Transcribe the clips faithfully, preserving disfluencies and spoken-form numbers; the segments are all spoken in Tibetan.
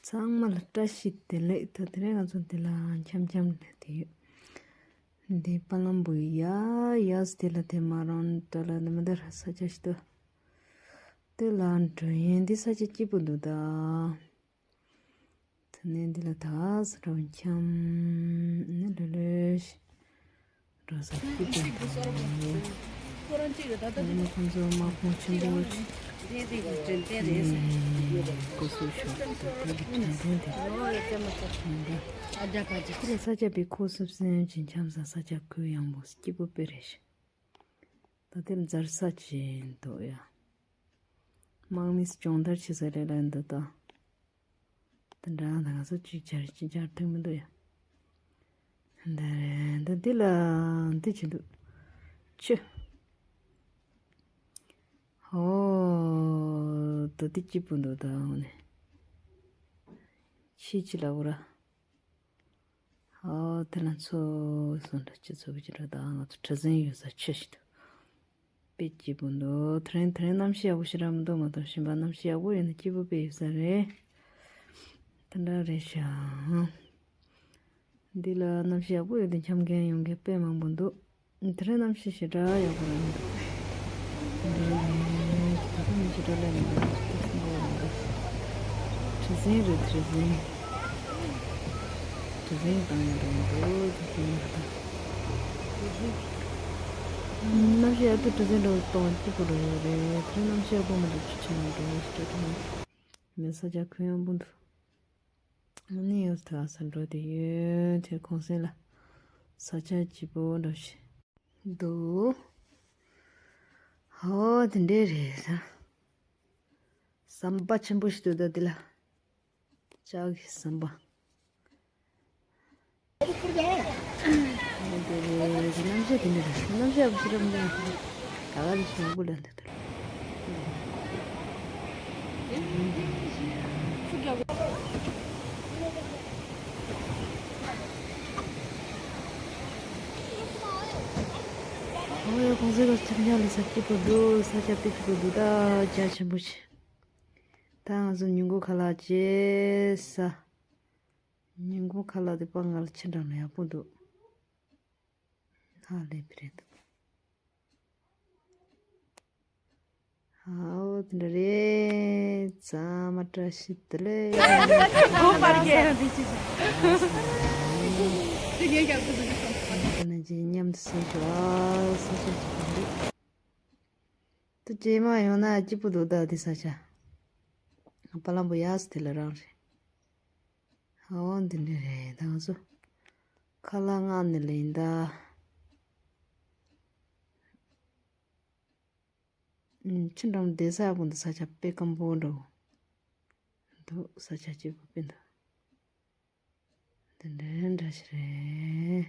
ཚང་མ་ལ་བཀྲ་ཤིས་བདེ་ལེགས། ད་དེ་རིང་ང་ཚོ་འདི་ལ་འཆམ་འཆམ་ལ་དེ་ཡོད། འདི་པ་ལམ་བུ་ཡ་ཡ་སི་དེ་ལ་དེ་མ་རོན་ཏྲ་ལ་འདི་མི་འདི་ར་ས་ཆ་ཞིག་ཏུ། དེ་ལ་འགྲོ་ཡིན་འདི་ས་ཆ་སྐྱིད་པོ་འདུག་ད། དེ་ནས་འདི་ལ་ད་ས་འགྲོ་འཆམ་ནི་ལོ་ལོ་ཞིག་འགྲོ་ས་སྐྱིད་པོ་འདུག་ཁོ་རང་གཅིག་རེད་ད། ད་དེ་ནས་ཁོང་ཚོ་དམག་དཔུང་ཆེན་པོ་ཞིག་དེ་དེ་གི་དྲན་རྟེན་རེད་ཟེར། སྐུ་གཟུགས་ཤོག་ད་དེ་གི་དྲན་རྟེན་དེ་ཨོ་ཡ་ཙེ་མ་ཙེ་ཡིན་ད། ཨ་ཇ་ཕ་ཇ་དེ་ལ་ས་ཆ་པའི་ཁོ་སུབ་སེམས་ཀྱི་འཆམ་ས་ས་ཆ་ཁོའི་ཡང་པོ་སྐྱིད་པོ་དཔེ་རེད་ཤག་ད་དེ་ལ་འཛར་ས་ཅིག་འདུག་ཡ། དམག་མིས་སྦྱོང་བརྡར་བྱེད་ས་རེད་ལ་འདི་ད། དེ་འདྲ་ད་ང་ཚོ་ཅིག་ཅར་ཅིག་ཅར་ཐུབ་མི་འདུག་ཡ། འདི་རེད་འདི་འདི་ལ་འདི་ཅི་འདུག་ཆུ། ཧོ། ད་འདི་སྐྱིད་པོ་འདུག་ད་འོ་ནས། ཆི་ཅི་ལ་འོ་ར། ཨོ་དེ་ལ་མཚོ་སོང་འདྲ་སྤྱི་ཚོགས་ཀྱི་འདྲ་དང་ང་ཚོ་གྲུ་གཟིངས་ཡོད་ས་ཆུ་ཞིག་འདུག་དཔེ་སྐྱིད་པོ་འདུག་དེ་རིང་དེ་རིང་གནམ་གཤིས་ཡག་པོ་ཞེ་དྲག་མི་འདུག་མ་གཏོགས་གཞན་པ་གནམ་གཤིས་ཡག་པོ་ཡོད་ན་སྐྱིད་པོ་དཔེ་ཡོད་ས་རེད། དེ་འདྲ་རེད་ཤག་འདི་ལ་གནམ་གཤིས་ཡག་པོ་ཡོད་དུས་འཆམ་མཁན་ཡོང་མཁན་དཔེ་མང་པོ་འདུག་དེ་རིང་གནམ་གཤིས་ཞེ་དྲག་ཡག་པོ་རང་མི་འདུག་འདི་རེད། ད་ལྟ་མི་ཞེ་དྲག་སླེབས་མི་འདུག་དེ་སྲིན་པོ་རང་འདུག་གྲུ་གཟིངས་རེད་གྲུ་གཟིངས། གྲུ་གཟིངས་བཏང་ཡོད་རེད་འདུག་གྲུ་གཟིངས་རེད་ད། གནམ་གཤིས་ཡག་དུས་གྲུ་གཟིངས་འདྲ་བོ་གཏོང་སྐྱིད་པོ་རེད་ཡོད་རེད། དེ་རིང་གནམ་གཤིས་ཡག་པོ་མི་འདུག་ཆུ་ཆེན་མོ་འགྲོ་ཞེ་དྲག་འགྲོ་མི་འདུག་མི་ས་ཆ་ཁོད་ཡངས་པོ་འདུག་ཨ་ནི་ཡོད་ཐག་ས་འགྲོ་དེ་ཡོད་དེ་གུང་སེང་ལ་ས་ཆ་སྐྱིད་པོ་འདྲ་ཞིག་འདུག་ཧོ་དེ་འདྲས་རེད་ད། ཟམ་པ་ཆེན་པོ་ཞིག་འདུག་ད་འདི་ལ་ལྕགས་ཀྱི་ཟམ་པ། དེ་རེད་གནམ་གཤིས་དེ་འདྲས་རེད། གནམ་གཤིས་ཡག་པོ་ཞིག་རེད་མི་འདུག་ག་ག་ལ་ཞིག་ཡག་པོ་ལ་འདུག་ད། ཨོ་ཡ་གུང་སེང་ལ་འཆམ་འཆམ་ལ་ས་སྐྱིད་པོ་འདུག་ས་ཆ་དཔེ་སྐྱིད་པོ་འདུག་ད་རྒྱ་ཆེན་པོ་ཞིག་ད་ང་ཚོ་ཉིན་གུང་ཁ་ལག་བྱས་ས། ཉིན་གུང་ཁ་ལག་དེ་པ་ང་ལ་ཆེ་འདྲ་ན་ཡག་པོ་འདུག་ཧ་ལས་པ་རེད་འདུག་ཨའོ་དེ་འདྲ་རེད། ཚང་མ་བཀྲ་ཤིས་བདེ་ལེགས། ཨོ་པར་གྱི་དེ་ངས་ཀྱང་ཁོ་ཚོ་ཁྱོད་རྣམས་ཀྱིས་མཉམ་དུ་གསན་ཞུ་ཨ། ས་ཆ་ཅིག་གི་འདུག་ད་རྗེས་མ་ཡོང་ན་སྐྱིད་པོ་འདུག་ད་དེ་ས་ཆ། པ་ལམ་པོ་ཡག་ས་དེ་ལ་རང་རེད། ཨོ་འདི་འདྲ་རེད་ད་ང་ཚོ་ཁ་ལག་མངགས་ནས་ལེན་ད། ཨུམ་ཁྱི་འགྲམ་བསྡད་ས་ཡག་པོ་འདུག་ས་ཆ་དཔེ་སྐམ་པོ་འདྲ་བོ་འདུག་ས་ཆ་སྐྱིད་པོ་དཔེ་འདུག་འདི་འདྲ་འདྲ་ཞིག་རེད།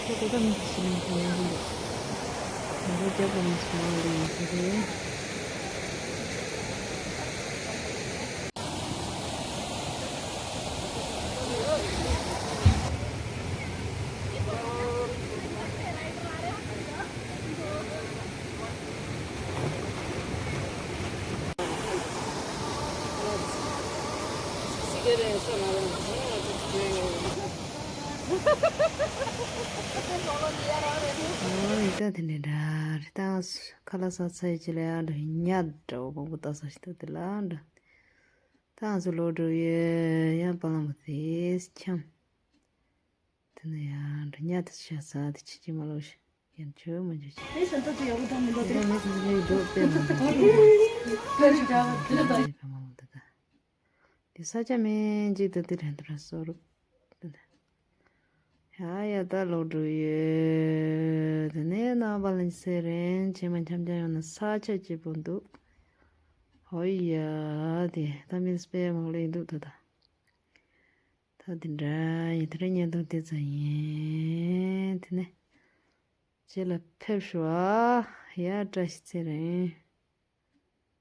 ཁྱོད་ད་ལྟ་མི་ཞིག་ལ་འགྲོ་ཡག་གི་འདུག་ང་ཚོ་རྒྱབ་ལ་མི་ཞིག་མང་བ་ཡིན་ས་རེད། ཨོ་ཡི་ད་དེ་འདྲ་འདྲ་རེད། ད་ཁ་ལག་ཟ་ཚར་རྗེས་ལ་ཡང་འདྲ་ཉ་འདྲ་བོ་མང་པོ་ལྟ་ས་ཞིག་འདུག་དེ་ལ་འདྲ། ད་ང་ཚོ་ལོག་འགྲོ་ཡོད། ཡང་པ་ལམ་པོ་དེ་འཁྱམས། དེ་ནས་ཡང་འདྲ་ཉ་དེ་ཤ་ཟ་དེ་ཆི་ཆི་མ་ལོག་ཤི་ཡང་ཆོས་མ་འཇོག་ཆི། དེ་ས་ཆ་དེ་ཡག་པོ་འདྲ་མི་འདུག་དེ་ནས་ཁོ་ཚོ་ལས་འགྲོ་དཔེ་མང་པོ་འདུག་དེ་ནས་ཕ་མ་མང་པོ་འདུག་ད། དེ་ས་ཆ་མིན་གཅིག་ཏུ་དེ་རེད་འདུག་ར་སོ་རུ། དེ་ནས་ཡ་ཡ་ད་ལོག་འགྲོ་ཡོད། དེ་ནས་རྣམ་པ་ལྷན་རྒྱས་ཚེ་རིང་ཆེ་མ་འཆམ་འཆམ་ཡོང་ན་ས་ཆ་སྐྱིད་པོ་འདུག་ཧོ་ཡ་དེ་ད་མི་དཔེ་མང་པོ་སླེབས་འདུག་ད་ད། ད་དེ་འདྲ་ཡིན། དེ་རིང་བརྙན་ཐུང་དེ་ཙམ་ཡིན། དེ་ནས་རྗེས་ལ་ཕེབས་ཤོག་ཨ། ཡ་བཀྲ་ཤིས་ཚེ་རིང་།